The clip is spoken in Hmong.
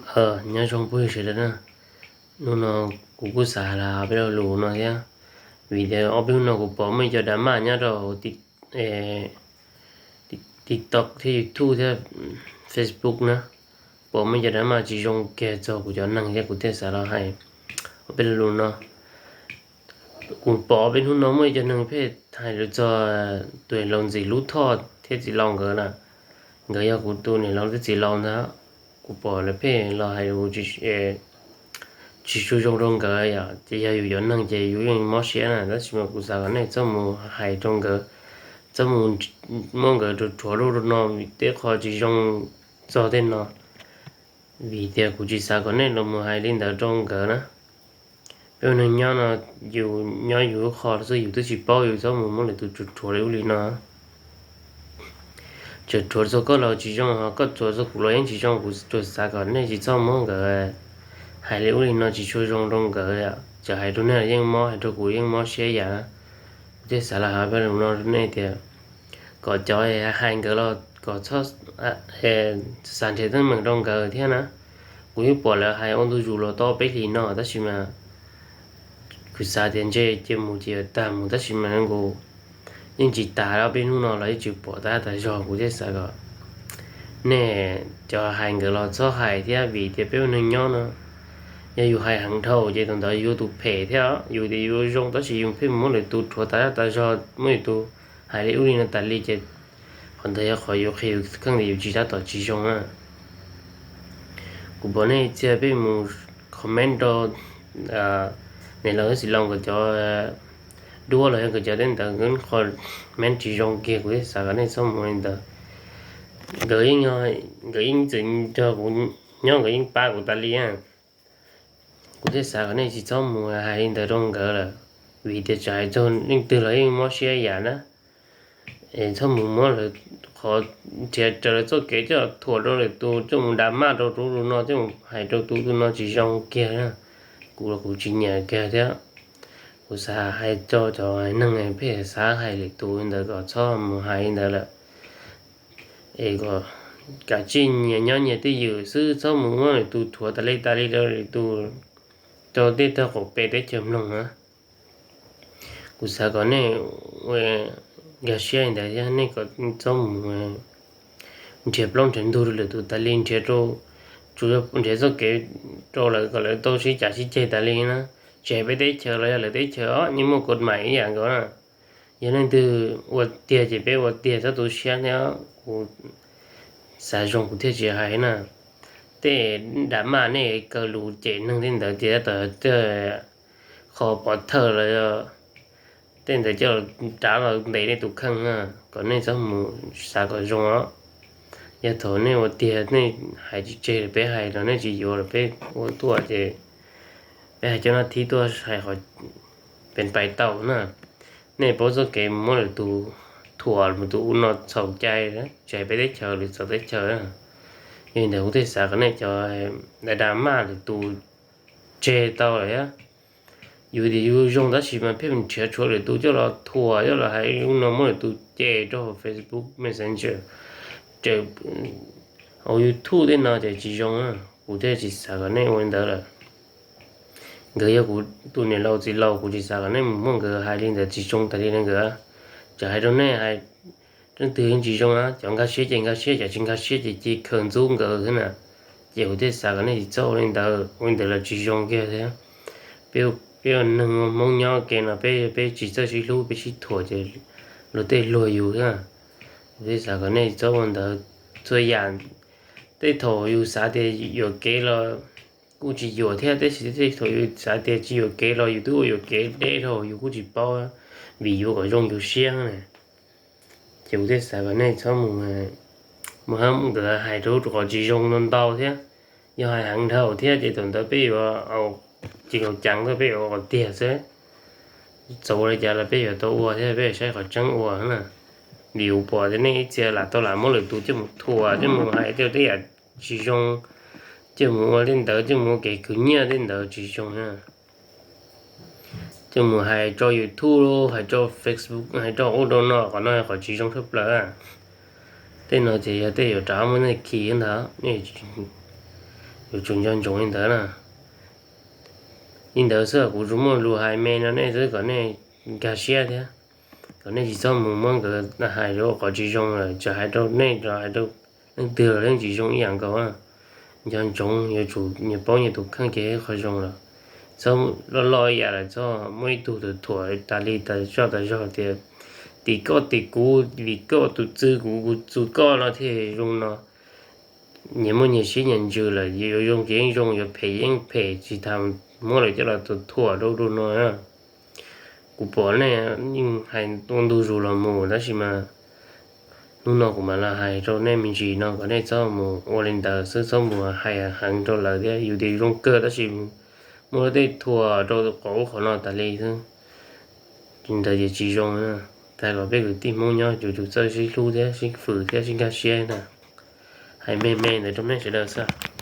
Nyob zoo phooj ywg sawv daws na, hnub no kuv kuj xav los hais peb lo lus no thiab, vim tias ob peb hnub no kuv pom muaj ib co drama nyob rau TikTok thiab YouTube thiab Facebook na, pom muaj ib co drama tsis zoo kiag txog kuv cov neeg thiab kuv thiaj xav los hais ob peb lo lus no. Kuv pom ob peb hnub no muaj ib co neeg pheej hais lus txog tus niam laus Ntxim Hlub Thoj thiab txiv laus nkawd na. Nkawd yog kuv tus niam laus thiab txiv laus ntag. Kuv pom lawv pheej los hais lus tsis tsis tshua zoo rau nkawd yom, ces yog yus cov neeg ces yus yeej mob siab na, tab sis mas kuv xav kom nej txhob mus hais rau nkawd, txhob mus muab nkawd rhuav rhuav lub rau no vim tej qho tsis zoo txog tej no, vim tias kuv tsis xav kom nej los mus hais li ntawd rau nkawd na. Peb ua neeg nyob no, yus nyob yus lub qhov xwb, yus twb tsis paub, yus txhob mus muab lwm tus rhuav rhuav li ub li no. Tseem rhuav txog koj los tsis zoo, ho koj rhuav txog kuv los yeej tsis zoo, kuv tsuas xav kom nej tsis txhob muab nkawd hais li ub li no tsis tshua zoo rau nkawd, txawm hais rau nej los yeej mob, hais rau kuv yeej mob siab yam na. Kuv thiaj xav los hais peb lus no rau nej tias kom cov hais nkawd los kom txhob xav nrhiav teeb meem rau nkawd thiab na. Kuv yeej pom lawv hais ua ntu zus los tau peb hlis no tab sis mas kuv xav tias ntshe cia mus ces yuav tag mus tab sis mas nkaus yeej tsis tas, ob peb hnub no los yeej tsis pom tas tas zog, kuv thiaj xav kom nej cov hais nkawd los txhob hais thiab, vim tias peb ua neeg nyob no yog yus hais heev dhau ces thaum ntawd yuav tus phem thiab, yus tias yus zoo tab sis yus pheej muab lwm tus rhuav tas zog tas zog, muab lwm tus hais li ub li no tas li ces qhov ntawd yog qhov yuav qhia yus kheej tias yus tsis tab tom tsis zoo na. Kuv pom nej txhia pheej mus comment rau niam laus thiab txiv laus nkawd cov duab los yog nkawd cov tej ntawd, nkawd comment tsis zoo kiag, kuv thiaj xav kom nej txhob mus li ntawd. Nkawd yeej, nkawd yeej txwm nrog kuv nyob, nkawd yeej pab kuv tas li na. Kuv thiaj xav kom nej tsis txhob mus hais li ntawd rau nkawd lawm, vim tias txawm hais txog leej twg los yeej mob siab yam na. Es txhob mus muab lawv qhov nrhiav raws lawv txoj kev coj thuam rau lwm tus, coj mus drama rau tus ub tus no, coj mus hais rau tus ub tus no tsis zoo kiag na. Kuv los kuv tsis nyiam kiag thiab. Kuv xav hais rau cov neeg pheej xav hais lwm tus li ntawd kom txhob mus hais li ntawd lawm. Es kom kav tsij nyias nyob nyias twj ywm xwb, txhob mus muab lwm tus rhuav tas li tas li rau lwm tus rau tej tog qaum pem teb chaws mloog na. Kuv xav kom nej nkag siab li ntawd thiab, nej kom txhob mus nrhiav plaub nrhiav ntug rau lwm tus tas li, nrhiav rau, tsuas yog nrhiav txoj kev rau lawv kom lawv tau sib cav sib ceg tas li na. Tsis hais peb teb chaws los yog lawv teb chaws os, yeej muaj kod mais ib yam nkaus na. Yog leej twg ua tiag ces peb ua tiag txhob tu siab thiab. Kuv xav zoo kuv thiaj tsis hais na. Tej drama nej kaw lus cem neeg tej ntawd tias tab tom tej qho pov thawj los yog tej ntawd coj rov los ntes nej tus kheej na, kom nej txhob mus xav kom zoo os. Yog thaum nej ua tiag nej hais tsis tseg lawm peb hais los nej tsis yuav lawm peb ua tuaj ces peb hais cov no thib tuaj hais qhov peev pais tau na. Nej paub txoj kev muab lwm tus thuam, lwm tus ub no txhaum cai, tsis hais peb teb chaws lwm txawv teb chaws. Yog li ntawd kuv thiaj xav kom nej cov drama lwm tus tseg tau lawm thiab. Yus tias yus zoo tab sis mas pheej nrhiav tshuav lwm tus coj los thuam, coj los hais ub no, muab lwm tus cem rau hauv Facebook Messenger, hauv YouTube tej no ces tsis zoo na. Kuv thiaj tsis xav kom nej ua li ntawd lawm. Nkawd yog kuv tus niam laus txiv laus, kuv tsis xav kom nej mus muab nkawd hais li ntawd, tsis zoo tas li rau nkawd. Txawm hais rau nej hais leej twg yeej tsis zoo na, cov nkag siab ces nkag siab, cov tsis nkag siab ces cia khaws ntxub nkawd xwb na. Ces kuv thiaj xav kom nej tsis txhob ua li ntawd, ua li ntawd los tsis zoo kiag thiab. Peb ua neeg Hmoob nyob ke no peb, peb tsis txawj sib hlub, peb sib thuam ces luag tej luag yus xwb. Kuv thiaj xav kom nej txhob ua ntawd. Txhua yam tej thaum yus xav tias yuam kev los kuj tsis yuam thiab, tab sis tej thaum yus xav tias tsis yuam kev los yus twb ua yuam kev deb dhau yus kuj tsis paub, vim yuav kom zoo yus siab na. Ces kuv thiaj xav kom nej txhob mus, mus hab nkawd hais rau qhov tsis zoo ntau ntau thiab. Yog hais heev dhau thiab ces thaum ntawd peb yuav ces kaus ceev tuaj peb yuav ua tiag xwb. Txaus ua li cas los peb yuav tau ua thiab peb yuav saib qhov tseeb ua na. Vim kuv pom tias nej ib txhia lam tau lam muab lwm tus coj mus thuam, coj mus hais tej yam tsis zoo, coj mus ua tej ntawd, coj mus ua kev khwv nyiaj tej ntawd tsis zoo na. Coj mus hais rau YouTube, hais rau Facebook, hais rau ub rau no, qhov no yog qhov tsis zoo tshaj plaws. Tej no ces yog tej yuav rov muab nej khi ntag. Nej Yuav tsum nco ntsoov li ntawd na. Li ntawd xwb kuv tsuas muaj lus hais me no nej xwb kom nej nkag siab thiab, kom nej tsis txhob mus muab nkawd hais rau qhov tsis zoo lawm, tsis hais rau nej los hais rau leej twg los yeej tsis zoo ib yam nkaus. Nco ntsoov yuav tsum nyias paub nyias tus kheej ces qhov zoo lawm. Txhob loj loj ib yam lawm, txhob muaj ib tug tus thuam tas li tas zoj tas zog tias tim koj tim kuv, vim koj tus txwv kuv, kuv txwv koj no thiaj zoo no. Nyias muaj nyias siab nyias ntsws lawm, yuav zoo ces yeej zoo, yuav phem yeej phem, tsis tas muab lawv coj los tus thuam rau rau no. Kuv pom nej yeej hais ua ntu zus los mus tab sis mas hnub no kuv mam los hais rau nej me ntsis no kom nej txhob mus ua li ntawd xwb, txhob mus hais heev rau lawv thiab. Yus tias zoo kawg tab sis muaj tej thuam rau qhov ub qhov no tas li xwb. Li ntawd ces tsis zoo. Tag los peb kwv tij Hmoob nyob yuav tsum txawj sib hlub thiab sib fwm thiab sib nkag siab na. Hais me me ntawd rau nej sawv daws xwb.